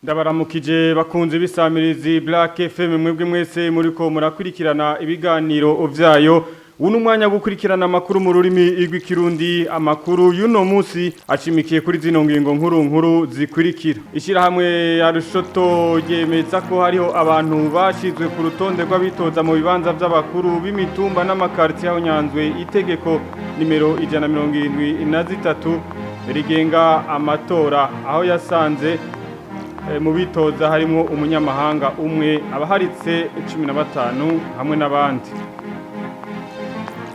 Ndabaramukije bakunze bisamirizi Black FM, mwebwe mwese muriko murakurikirana ibiganiro vyayo. Uno mwanya gukurikirana amakuru mu rurimi rw'ikirundi. Amakuru y'uno munsi ashimikiye kuri zino ngingo nkuru nkuru zikurikira: Ishyirahamwe ya Rushoto ryemeza ko hariho abantu bashizwe ku rutonde rw'abitoza mu bibanza by'abakuru b'imitumba n'amakartier aho nyanzwe itegeko nimero 173 rigenga amatora, aho yasanze mu bitoza harimo umunyamahanga umwe, abaharitse 15 hamwe n'abandi.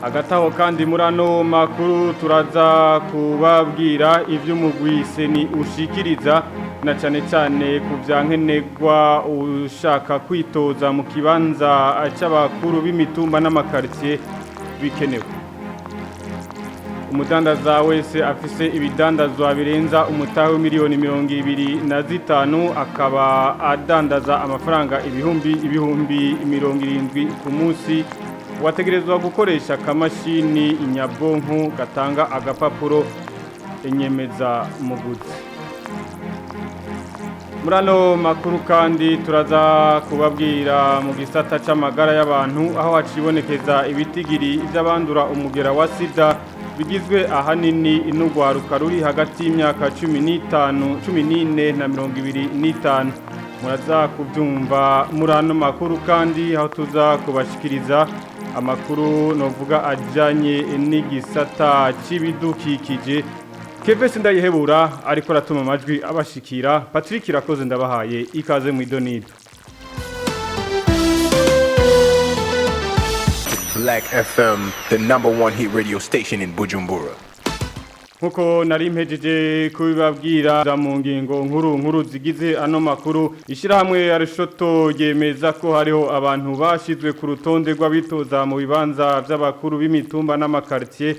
Hagati aho kandi, muri ano makuru turaza kubabwira ivy'umugwi CENI ushikiriza, na cane cane ku vya nkenerwa ushaka kwitoza mu kibanza c'abakuru b'imitumba n'amakartier bikenewe. Umudandaza wese afise ibidandazwa birenza umutahe w'imiliyoni 25, akaba adandaza amafaranga 70,000 ku munsi, wategerezwa gukoresha akamashini nyabwonko gatanga agapapuro inyemeza muguzi. Muri ano makuru kandi turaza kubabwira mu gisata c'amagara y'abantu, aho hacibonekeza ibitigiri vy'abandura umugera wa sida bigizwe ahanini n'urwaruka ruri hagati y'imyaka 15, 14 na 25. Muraza kubyumva muri ano makuru kandi, aho tuza kubashikiriza amakuru novuga ajyanye n'igisata c'ibidukikije. Kevese Ndayihebura ariko aratuma amajwi abashikira. Patrick Irakoze ndabahaye ikaze mu idonido. Black FM, the number one hit radio station in Bujumbura. Nkuko nari mpejeje kubibabwira mu ngingo nkuru nkuru zigize ano makuru, ishyirahamwe Arushoto ryemeza ko hariho abantu bashizwe ku rutonde rw'abitoza mu bibanza by'abakuru b'imitumba n'amakartier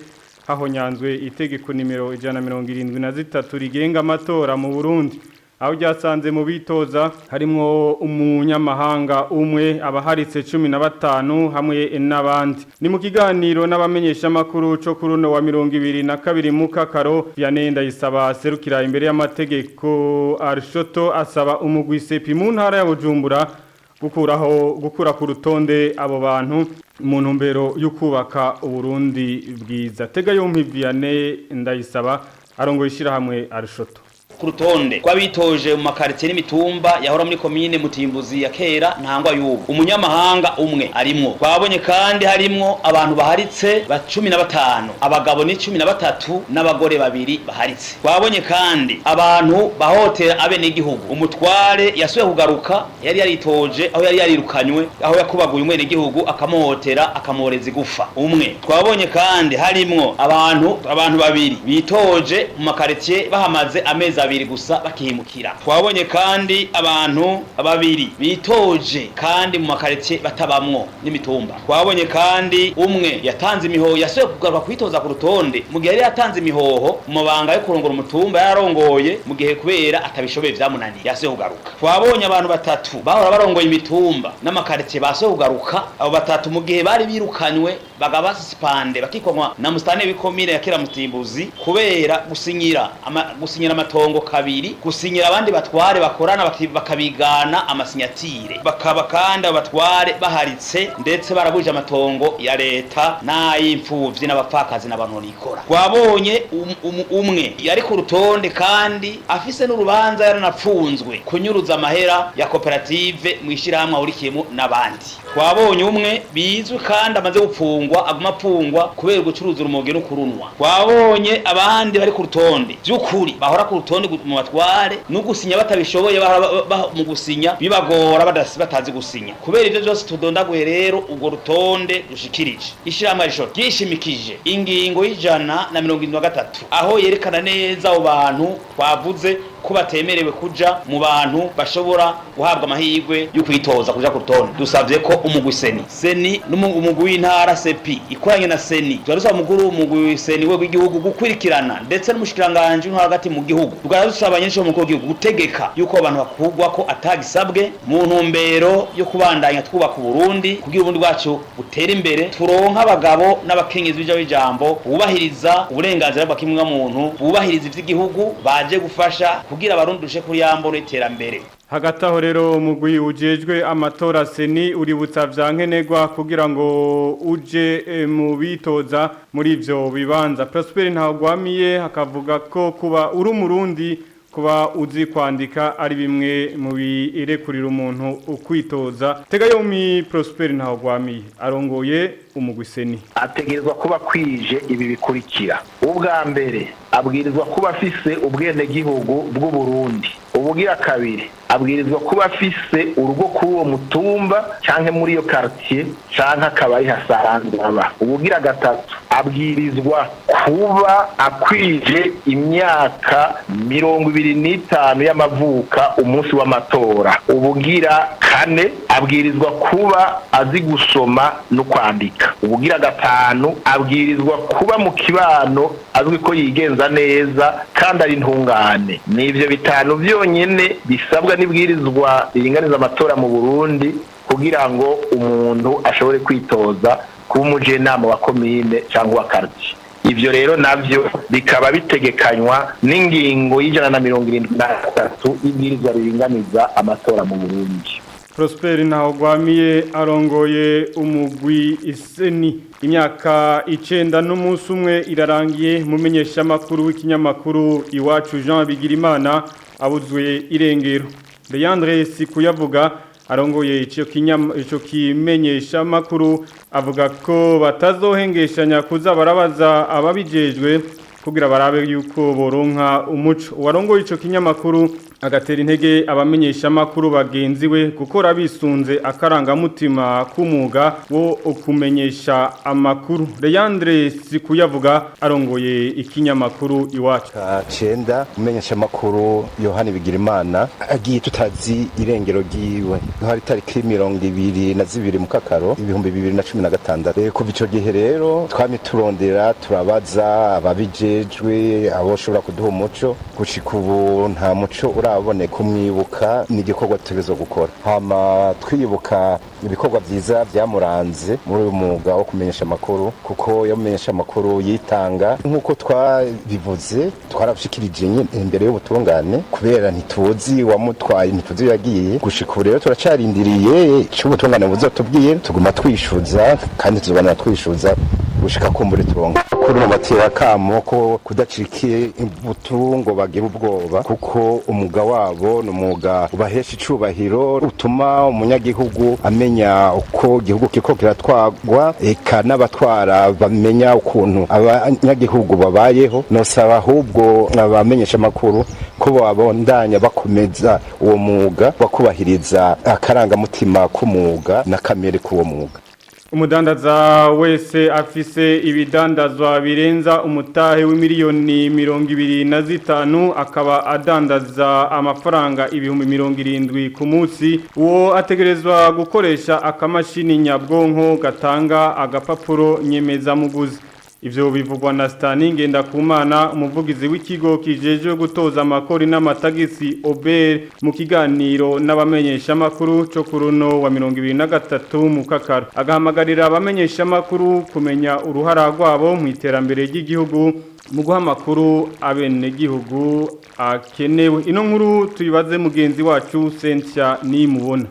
hahonyanzwe itegeko nimero 173 rigenga amatora mu Burundi, aho ryasanze mu bitoza harimwo umunyamahanga umwe, abaharitse 15 hamwe n'abandi. Ni mu kiganiro n'abamenyeshamakuru co kuri uno wa 22 Mukakaro, Vianney Ndayisaba serukira imbere y'amategeko Arshoto asaba umugwi CEPI mu ntara ya Bujumbura gukura ku rutonde abo bantu mu ntumbero yo kubaka Uburundi bwiza. Tega yompi Vianney Ndayisaba arongoye ishirahamwe Arshoto. Ku rutonde rw'abitoje mu makaritsiye n'imitumba yahora muri komine Mutimbuzi ya kera Ntangwa y'ubu, umunyamahanga umwe arimwo. Twabonye kandi harimwo abantu baharitse ba 15, abagabo ni 13 n'abagore babiri baharitse. Twabonye kandi abantu bahotera abenegihugu. Umutware yasuye kugaruka yari yaritoje aho yari yarirukanywe, aho yakubaguye umwenegihugu akamuhotera, akamworeza igufa umwe. Twabonye kandi harimwo abantu babiri bitoje mu makaritsiye bahamaze amezi 2 gusa bakihimukira. Twabonye kandi abantu babiri bitoje kandi mu makaritsiye batabamwo n'imitumba. Twabonye kandi umwe yatanze imihoho, yasuye kugaruka kwitoza ku rutonde mu gihe yari yatanze imihoho mu mabanga yo kurongora umutumba yararongoye, mu gihe kubera atabishoboye vyamunaniye yasuye kugaruka. Twabonye abantu batatu bahora barongoye imitumba n'amakaritsiye basuye kugaruka, abo batatu mu gihe bari birukanywe bagaba suspendus, bakikonwa na musitani w'ikomine ya kera Mutimbuzi kubera gusinyira amatongo kabiri, gusinyira abandi batware bakorana bakabigana amasinyatire, bakaba kandi abo batware baharitse ndetse baragurije amatongo ya leta n'ay'imfuvyi n'abapfakazi n'abantu nikora. Twabonye umwe yari ku rutonde kandi afise n'urubanza, yaranapfunzwe kunyuruza amahera ya koperative mu ishirahamwe ahurikiyemo n'abandi. Twabonye umwe bizwi kandi amaze gupfungwa, aguma apfungwa kubera gucuruza urumogi no kurunwa. Twabonye abandi bari ku rutonde by'ukuri bahora ku rutonde mu batware no gusinya batabishoboye, bahora mu gusinya bibagora, batazi gusinya. Kubera ivyo byose tudondaguye rero, urwo rutonde rushikirije ishirahamwe rishoro ryishimikije ingingo y'173, aho yerekana neza abo bantu twavuze ko batemerewe kuja mu bantu bashobora guhabwa amahirwe yo kwitoza kuja ku rutonde. Dusavye ko umugwi CENI n'umugwi w'intara CEPI ikoranye na CENI, tukaba dusaba umukuru w'umugwi CENI we w'igihugu gukurikirana, ndetse n'umushikiranganji w'intwaro hagati mu gihugu. Tukaba dusaba nyinshi umukuru w'igihugu gutegeka yuko abantu bakurwa ko atagisabwe, mu ntumbero yo kubandanya twubaka Uburundi, kugira Uburundi bwacu butere imbere, turonka abagabo n'abakenyezi bija bijambo bubahiriza uburenganzira bwa kimwe muntu, bubahiriza ivy'igihugu, baje gufasha kugira Abarundi dushe kuri ya mbono y'iterambere. Hagati aho rero umugwi ujejwe amatora CENI uributsa vya nkenerwa kugira ngo uje mu bitoza muri ivyo bibanza. Prosper Ntagwamiye akavuga ko kuba uri umurundi, kuba uzi kwandika ari bimwe mu birekurira umuntu ukwitoza. Tega yompi Prosper Ntagwamiye arongoye umugwi CENI. Ategerezwa kuba kwije ibi bikurikira: ubwa mbere, abwirizwa kuba afise ubwenegihugu bw'Uburundi; ubugira kabiri, abwirizwa kuba afise urugo kuri uwo mutumba canke muri iyo quartier, canke akaba ari hasanzwe aba; ubugira gatatu, abwirizwa kuba akwije imyaka 25 y'amavuka umunsi w'amatora; ubugira kane, abwirizwa kuba azi gusoma no kwandika; ubugira gatanu, abwirizwa kuba mu kibano azwi ko yigenza neza kandi ari intungane. Ni ivyo bitanu vyonyene bisabwa n'ibwirizwa riringaniza amatora mu Burundi kugira ngo umuntu ashobore kwitoza kuba umujenama wa komine cyangwa wa quartier. Ivyo rero navyo bikaba bitegekanywa n'ingingo y'173 y'ibwirizwa riringaniza amatora mu Burundi. Prosper Ntawugwamiye arongoye umugwi CENI. Imyaka 91 irarangiye mumenyesha makuru w'ikinyamakuru Iwacu Jean Bigirimana abuzwe irengero. Leandre Sikuyavuga arongoye ico kinyama ico kimenyesha makuru avuga ko batazohengeshanya kuza barabaza ababijejwe kugira barabe yuko boronka umuco. Warongoye ico kinyamakuru agatera intege abamenyesha makuru bagenzi we gukora bisunze akarangamutima k'umwuga wo kumenyesha amakuru. Leandre Sikuyavuga arongoye ikinyamakuru Iwacu. Cenda umenyesha makuru Yohani Bigirimana agiye tutazi irengero ryiwe. Hari tariki 22 mu kakaro 2016. Kuva ico gihe rero twamye turondera, turabaza ababijejwe, abo shobora kuduha umuco. Gushika ubu nta muco uraboneka. Kumwibuka ni igikorwa tutegerezwa gukora, hama twibuka ibikorwa vyiza vyamuranze muri uyu mwuga wo kumenyesha amakuru, kuko yamenyesha amakuru yitanga. Nk'uko twabivuze, twarabishikirije nyine imbere y'ubutungane, kubera ntituzi wamutwaye, ntituzi iyo yagiye. Gushika ubu rero turacarindiriye ico ubutungane buzotubwira. Tuguma twishuza kandi tuzobana twishuza gushika kumbure turonka. Kuri mu batera kamo ko kudacikiye imbutu ngo bagire ubwoba, kuko umwuga wabo ni umwuga ubahesha icubahiro, utuma umunyagihugu amenya uko igihugu kiriko kiratwagwa, eka n'abatwara bamenya ukuntu abanyagihugu babayeho. Nosaba ahubwo abamenyesha amakuru ko babandanya bakomeza uwo mwuga, bakubahiriza akarangamutima k'umwuga n'akamere k'uwo mwuga. Umudandaza wese afise ibidandazwa birenza umutahe w'imiliyoni 25, akaba adandaza amafaranga 70,000 ku munsi, uwo ategerezwa gukoresha akamashini nyabwonko gatanga agapapuro nyemezamuguzi. Ivyo bivugwa na Stani Ngendakumana, umuvugizi w'ikigo kijejwe gutoza amakori n'amatagisi OBR, mu kiganiro n'abamenyesha makuru cyo kuruno wa 2023 mu kakaro. Agahamagarira abamenyesha makuru kumenya uruhara rwabo mu iterambere ry'igihugu mu guha amakuru abenegihugu akenewe. Ino nkuru tuyibaze mugenzi wacu Cynthia Nimubona.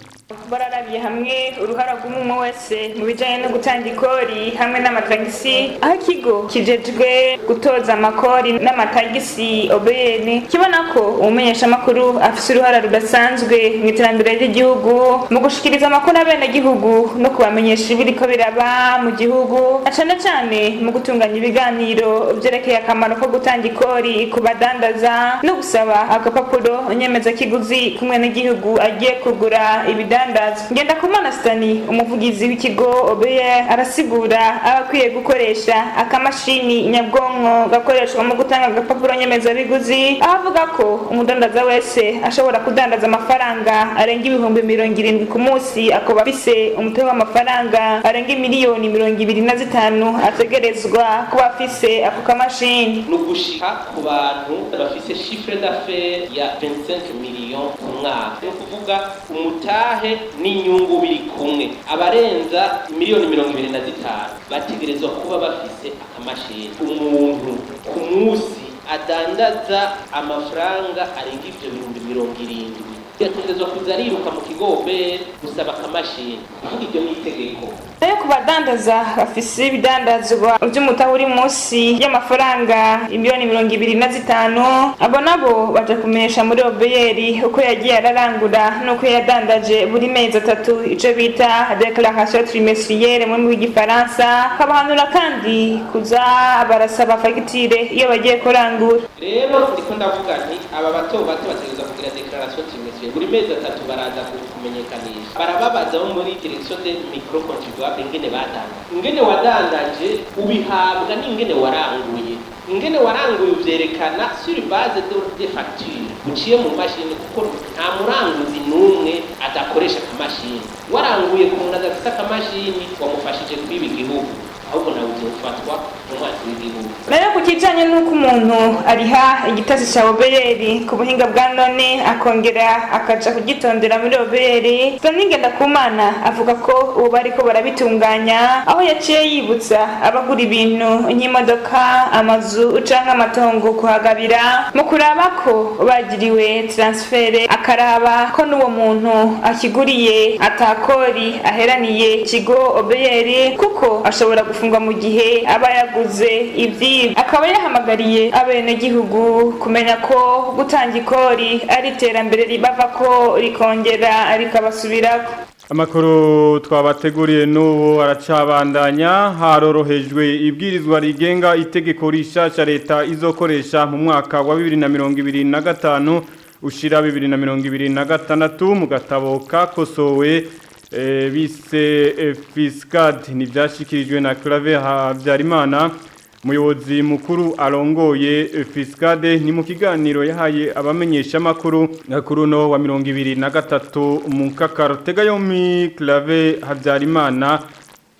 Bararabiye hamwe uruhara rw'umwe wese mu bijyanye no gutanga ikori hamwe n'amatagisi, aho ikigo kijejwe gutoza amakori n'amatagisi OBR kibona ko umumenyeshamakuru afise uruhara rudasanzwe mu iterambere ry'igihugu, mu gushikiriza amakuru abenegihugu no kubamenyesha ibiriko biraba mu gihugu, na cane cane mu gutunganya ibiganiro vyerekeye akamaro ko gutanga ikori ku badandaza no gusaba agapapuro nyemezakiguzi ku mwenegihugu agiye kugura ibidandazwa. Ngendakumana Stani, umuvugizi w'ikigo OBR, arasigura abakwiye gukoresha akamashini nyabwonko gakoreshwa mu gutanga agapapuro nyemezabiguzi, aho avuga ko umudandaza wese ashobora kudandaza amafaranga arenga 70,000 ku munsi, akaba afise umutwe w'amafaranga arenga miliyoni 25, ategerezwa kuba afise ako kamashini. Ni ugushika ku bantu bafise chiffre d'affaires ya 25 millions ku mwaka, ni ukuvuga umutahe n'inyungu biri kumwe. Abarenza miliyoni 25 bategerezwa kuba bafise akamashini. Umuntu ku munsi adandaza amafaranga arenga ivyo 70,000. Yategerezwa kuza ariruka mu kigo OBR gusaba akamashini. Kuvuga iryo ni itegeko. Nayo ku badandaza bafise ibidandazwa vy'umutahe uri munsi y'amafaranga 25 miliyoni, abo nabo baja kumenyesha muri OBR uko yagiye ararangura n'uko yadandaje buri mezi 3, ico bita déclaration trimestrielle mu rurimi rw'igifaransa. Kabahanura kandi kuza barasaba fagitire iyo bagiye kurangura. Rero ndiko ndavuga nti aba bato bato bategerezwa kugira déclaration trimestrielle buri mezi 3, baraza kumenyekanisha. Barababaza bo muri direction des micro contribuables ingene badandaje. Ingene wadandaje ubihabwa n'ingene waranguye. Ingene waranguye uvyerekana sur base de facture uciye mu mashini, kuko nta muranguzi n'umwe adakoresha akamashini. Waranguye ku muntu adafise akamashini, wamufashije kwiba igihugu, ahubwo nawe uzofatwa umwansi w'igihugu. Nayo ku kijanye n'uko umuntu ariha igitasi ca OBR ku buhinga bwa none, akongera akaja kugitondera muri OBR, Stanley Ngendakumana avuga ko ubu bariko barabitunganya, aho yaciye yibutsa abagura ibintu nk'imodoka, amazu canke amatongo kuhagabira mu kuraba ko bagiriwe transfert, akaraba ko n'uwo muntu akiguriye atakori aheraniye ikigo OBR, kuko ashobora gufungwa mu gihe aba yaguze ivyiwe. Akaba yahamagariye abenegihugu kumenya ko gutanga ikori ari iterambere ribava ko rikongera rikabasubirako. Amakuru twabateguriye n'ubu aracabandanya. Harorohejwe ibwirizwa rigenga itegeko rishasha leta izokoresha mu mwaka wa 2025 ushira 2026 mu gatabo kakosowe bise Fiscad. Nivyashikirijwe na Claver Habyarimana, umuyobozi mukuru arongoye Fiscade, ni mu kiganiro yahaye abamenyesha makuru kuri no wa 23 mu kakaro. Tega yomi Claver Habyarimana,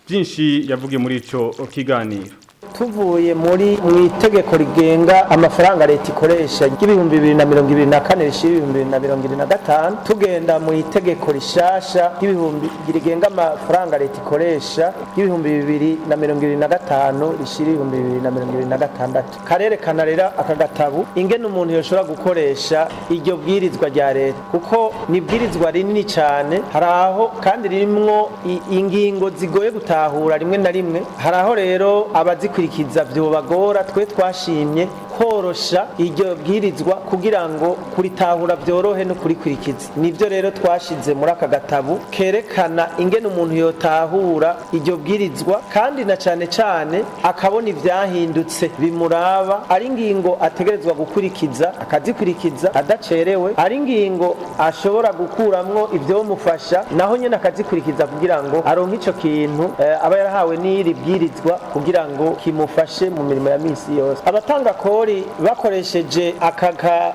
byinshi yavugiye muri ico kiganiro. Tuvuye muri mu itegeko rigenga amafaranga leta ikoresha ry'ibihumbi 2024 rishira 2025, tugenda mu itegeko rishasha ry'ibihumbi rigenga amafaranga leta ikoresha ry'ibihumbi 2025 rishira 2026, karerekana rero aka gatabu ingene umuntu yoshobora gukoresha iryo bwirizwa rya leta, kuko ni ibwirizwa rinini cyane. Hari aho kandi ririmwo ingingo zigoye gutahura rimwe na rimwe, hari aho rero abazikurikiza vyobagora. Twe twashimye korosha iryo bwirizwa kugira ngo kuritahura byorohe no kurikurikiza. Nivyo rero twashize muri aka gatabu kerekana ingene umuntu yotahura iryo bwirizwa, kandi na cane cane akabona ivyahindutse bimuraba, ari ingingo ategerezwa gukurikiza akazikurikiza adacerewe, ari ingingo ashobora gukuramwo ivyomufasha naho nyene akazikurikiza, kugira ngo aronke ico kintu aba yarahawe n'iri bwirizwa kugira ngo kimufashe mu mirimo ya misi yose. Abatanga kori bakoresheje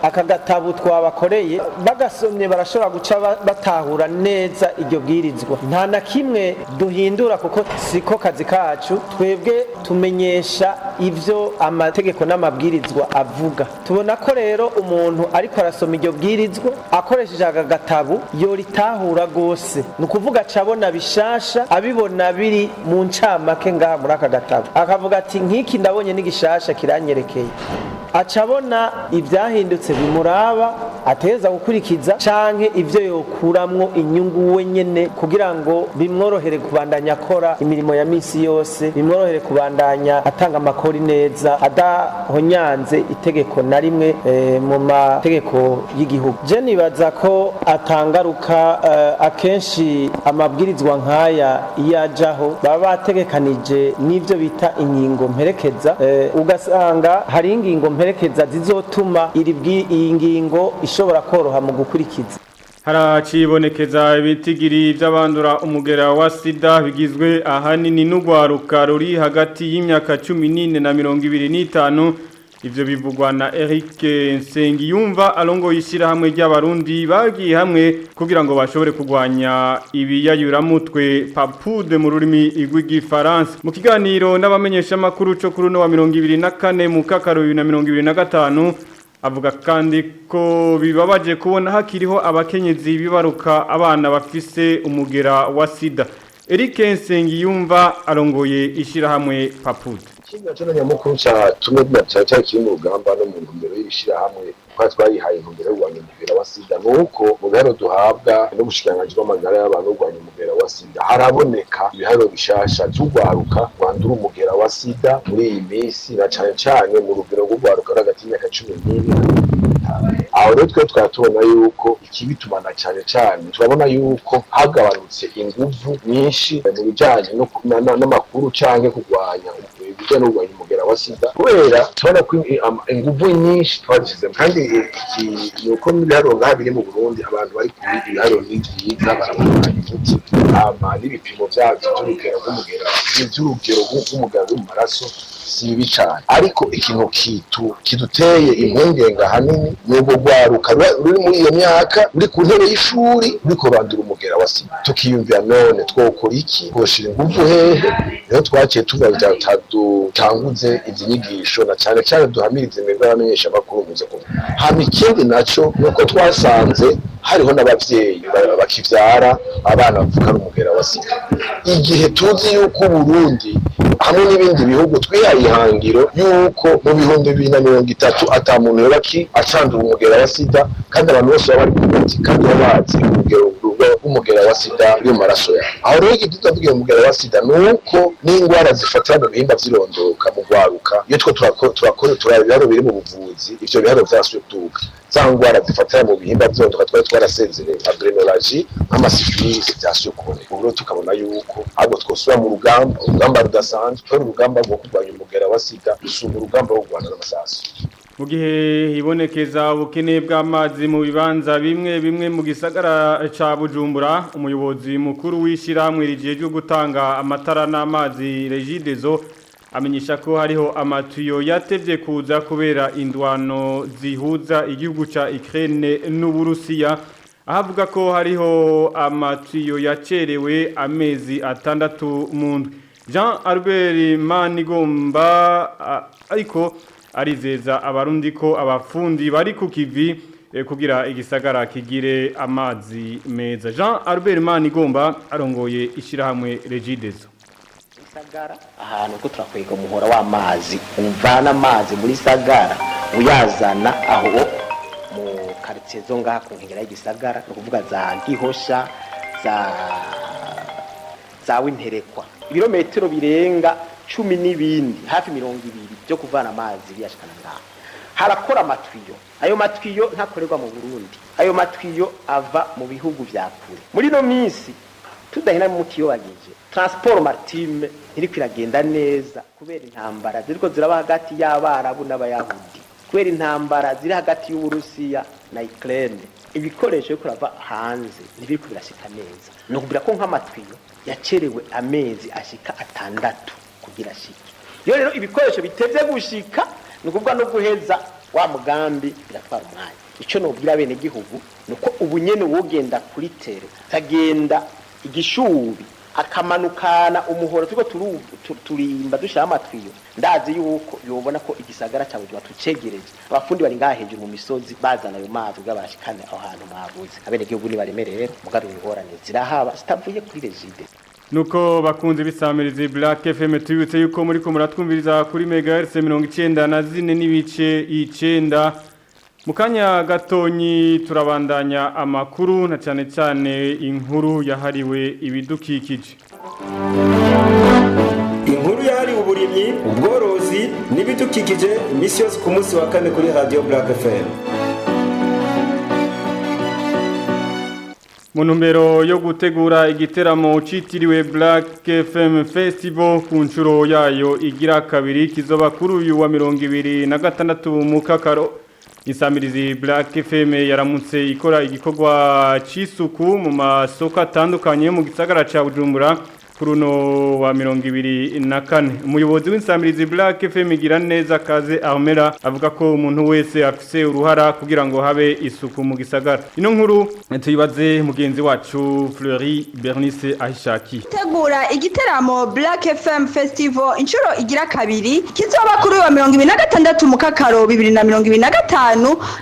aka gatabu twabakoreye, bagasomye, barashobora guca batahura neza iryo bwirizwa. Nta na kimwe duhindura, kuko siko kazi kacu. Twebwe tumenyesha ivyo amategeko n'amabwirizwa avuga. Tubona ko rero umuntu ariko arasoma iryo bwirizwa akoresheje aka gatabu yoritahura gose, ni ukuvuga acabona bishasha, abibona biri mu ncamake ngaha muri aka gatabu, akavuga ati: "Nk'iki ndabonye n'igishasha kiranyerekeye." Acabona ivyahindutse bimuraba ateza gukurikiza, canke ivyo yokuramwo inyungu we nyene, kugira ngo bimworohere kubandanya akora imirimo ya misi yose, bimworohere kubandanya atanga amakori neza adahonyanze itegeko na rimwe mu mategeko y'igihugu. Je nibaza ko atangaruka. Akenshi amabwirizwa nk'aya iyo ajaho baba bategekanije n'ivyo bita ingingo mperekeza, ugasanga hari ingingo mperekeza zizotuma iyi ngingo ishobora koroha mu gukurikiza. Haracibonekeza ibitigiri by'abandura umugera wa sida bigizwe ahanini n'urwaruka ruri hagati y'imyaka 14 na 25. Ivyo bivugwa na Eric Nsengiyumva, arongoye ishyirahamwe ry'abarundi bagiye hamwe kugira ngo bashobore kurwanya ibiyayuramutwe, PAPUDE mu rurimi rw'igifaransa. Mu kiganiro n'abamenyesha makuru co kuri no wa 24 mu kakaro 2025, avuga kandi ko bibabaje kubona hakiriho abakenyezi bibaruka abana bafise umugera wa sida. Eric Nsengiyumva arongoye ishyirahamwe PAPUDE. Ikindi naco nyamukuru catumye cyari cyari kiri mu rugamba no mu ntumbero y'ishirahamwe twari twayihaye intumbero yo kurwanya umugera wa sida, ni uko mu biharuro duhabwa n'ubushikiranganji bw'amagara y'abantu no kurwanya umugera wa sida haraboneka ibiharuro bishasha vy'urwaruka rwandura umugera wa sida muri iyi minsi, na cane cane mu rugero rw'urwaruka ruri hagati y'imyaka 14 na 25. Aho rero twe twaba tubona yuko ikibitumana cane cane, turabona yuko hagabanutse inguvu nyinshi mu bijanye n'amakuru canke kurwanya ibijanye no kurwanya umugera wa sida, kubera tubona ko inguvu nyinshi twazishizemo. Kandi iki ni uko n'ibiharuro ngaha biri mu Burundi, abantu bari kuri ibiharuro ni vyiza, barabandanya umuti, hama n'ibipimo vyavyo vy'urugero rw'umugera uri mu maraso si bibi cane. Ariko ikintu kiduteye impungenge ahanini ni urwo rwaruka ruri muri iyo myaka, ruri ku ntebe y'ishuri, ruriko rurandura umugera wa sida. Tukiyumvira, none twokora iki? Twoshira inguvu hehe? Rero twaciye tuva dutanguze izi nyigisho, na cane cane duhamirize mwebwe abamenyeshamakuru muze kumva. Hama ikindi naco ni uko twasanze hariho n'abavyeyi bakivyara abana bavukana umugera wa sida, igihe tuzi yuko Uburundi hamwe n'ibindi bihugu twihaye ihangiro yuko mu 2030 ata muntu yoba acandura umugera wa sida, kandi abantu bose baba bari ku muti kandi baba bazi urugero rw'umugera wa sida uri mu maraso yawe. Aho rero igituma tuvuga umugera wa sida ni uko n'ingwara zifatira mu bihimba vy'irondoka mu rwaruka, iyo two turakora turaba ibiharuro biri mu buvuzi, ivyo biharuro vyarasubiye kuduga. Za ngwara zifatira mu bihimba vy'irondoka twari twarasezereye, nka adrénorragie, nk'amasyphilis, vyasubiye kuboneka. Ubu rero tukabona yuko ahubwo twosubira mu rugamba, urugamba rudasanzwe, twari urugamba rwo kurwanya umugera wa sida gusumba urugamba rwo kurwana n'amasasu. Mu gihe hibonekeza ubukene bw'amazi mu bibanza bimwe bimwe mu gisagara ca Bujumbura, umuyobozi mukuru w'ishyirahamwe rijejwe gutanga amatara n'amazi, Regideso, amenyesha ko hariho amatuyo yatevye kuza kubera indwano zihuza igihugu ca Ukraine n'Uburusiya, aho avuga ko hariho amatiyo yacerewe amezi 6 mu ndwi. Jean Albert Manigomba ariko arizeza abarundi ko abafundi bari ku kivi kugira igisagara kigire amazi meza. Jean Albert Manigomba arongoye ishirahamwe Regideso. Sagara ahantu ko turakwega umuhora w'amazi umvana amazi muri Sagara uyazana aho mu quartier zo ngaha ku nkengera y'igisagara, ni ukuvuga za Gihosha, za Winterekwa, ibirometero birenga 10 n'ibindi, hafi 20 byo kuvana amazi biyashikana ngaha. Harakora amatwiyo. Ayo matwiyo ntakorerwa mu Burundi, ayo matwiyo ava mu bihugu vya kure. Muri no minsi tudahina mu kiyobagije, transport maritime ntiriko iragenda neza kubera intambara ziriko ziraba hagati y'Abarabu n'Abayahudi, kubera intambara ziri hagati y'Uburusiya na Ukraine. Ibikoresho biriko birava hanze ntibiriko birashika neza. Ni ukubwira ko nk'amatwiyo yacerewe amezi ashika 6 kugira ashike. Iyo rero ibikoresho bitevye gushika, ni ukuvuga no guheza wa mugambi biratwara umwanya. Icyo nobwira bene gihugu ni uko ubu nyene wogenda kuri terrain, akagenda igishubi, akamanukana umuhoro turiko turimba dushira amatwiyo, ndazi yuko yobona ko igisagara ca Bujumbura tucegereje. Abafundi bari ngaha hejuru mu misozi bazana ayo mazi kugira bashikane aho hantu mwavuze. Abenegihugu nibareme rero, mugabo ingorane zirahaba zitavuye kuri Regide. Nuko bakunze bisamirizi Black FM, tubibutse yuko muri ko muratwumviriza kuri megahertz 94.9. Mukanya gatonyi turabandanya amakuru, na cyane cyane inkuru yahariwe ibidukikije. Inkuru yahariwe uburimyi, ubworozi n'ibidukikije, iminsi yose ku munsi wa kane kuri Radio Black FM. Mu ntumbero yo gutegura igiteramo citiriwe Black FM Festival ku nshuro yayo igira kabiri, kizoba kuri uyu wa 26 mu Kakaro, Insamirizi Black FM yaramutse ikora igikorwa c'isuku mu masoko atandukanye mu gisagara ca Bujumbura kuri uno wa 24. Umuyobozi w'Insamirizi Black FM, igira neza kaze Armera, avuga ko umuntu wese afise uruhara kugira ngo habe isuku mu gisagara. Ino nkuru tuyibaze mugenzi wacu Fleury Bernice Ahishaki. Tegura igiteramo Black FM Festival inshuro igira kabiri, kizoba kuri uyu wa 26 mu Kakaro 2025,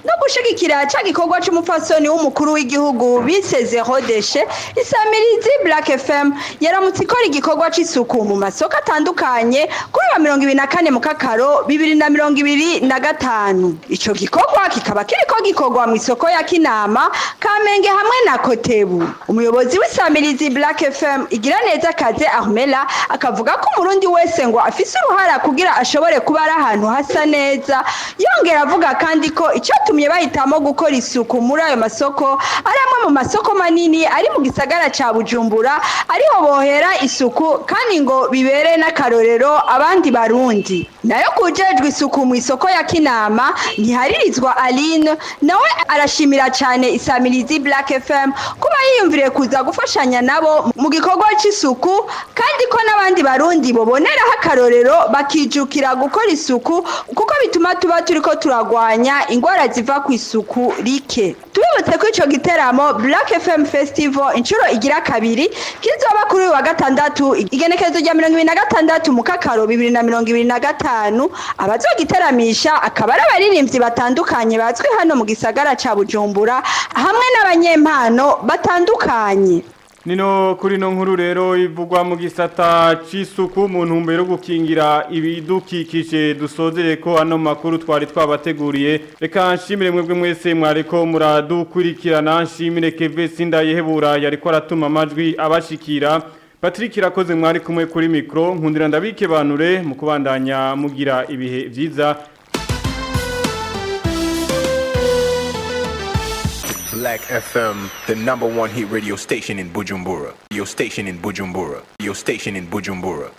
no gushigikira ca gikorwa c'umupfasoni w'umukuru w'igihugu bise zéro déchet, isamirizi Black FM yaramutse ikora igikorwa c'isuku mu masoko atandukanye kuri wa 24 Mukakaro 2025. Ico gikorwa kikaba kiriko gikorwa mu isoko ya Kinama, Kamenge hamwe na Kotebu. Umuyobozi w'isamirizi Black FM, igira neza kaze Armela, akavuga ko umurundi wese ngo afise uruhara kugira ashobore kuba ari ahantu hasa neza. Yongera avuga kandi ko icyatumye bahitamo gukora isuku muri ayo masoko ari amwe mu masoko manini ari mu gisagara ca Bujumbura, ariho bohera isuku, kandi ngo bibere n'akarorero abandi barundi. Nayo kujejwe isuku mu isoko ya Kinama, Ntiharirizwa Aline, nawe arashimira cyane isamirizi Black FM kuba yiyumviriye kuza gufashanya nabo mu gikorwa c'isuku, kandi ko n'abandi barundi boboneraho akarorero bakijukira gukora isuku, kuko bituma tuba turiko turagwanya ingwara ziva ku isuku rike. Tubibutse ko ico giteramo Black FM Festival inshuro igira kabiri kizoba kuri uyu wa gatandatu, igenekerezo rya 26 Mukakaro 2025. Abazogiteramisha akaba ari abaririmbyi batandukanye bazwi hano mu gisagara ca Bujumbura hamwe n'abanyempano batandukanye. Nino kuri no nkuru rero ivugwa mu gisata c'isuku mu ntumbero yo gukingira ibidukikije dusozere ko ano makuru twari twabateguriye. Reka nshimire mwebwe mwese mwariko muradukurikirana, nshimire Keve Sindayihebura yariko aratuma amajwi abashikira, Patrick Irakoze mwari kumwe kuri micro. Nkundira ndabike banure mu kubandanya mugira ibihe vyiza. Black FM, the number one hit radio station in Bujumbura. Your station in Bujumbura. Your station in Bujumbura. Your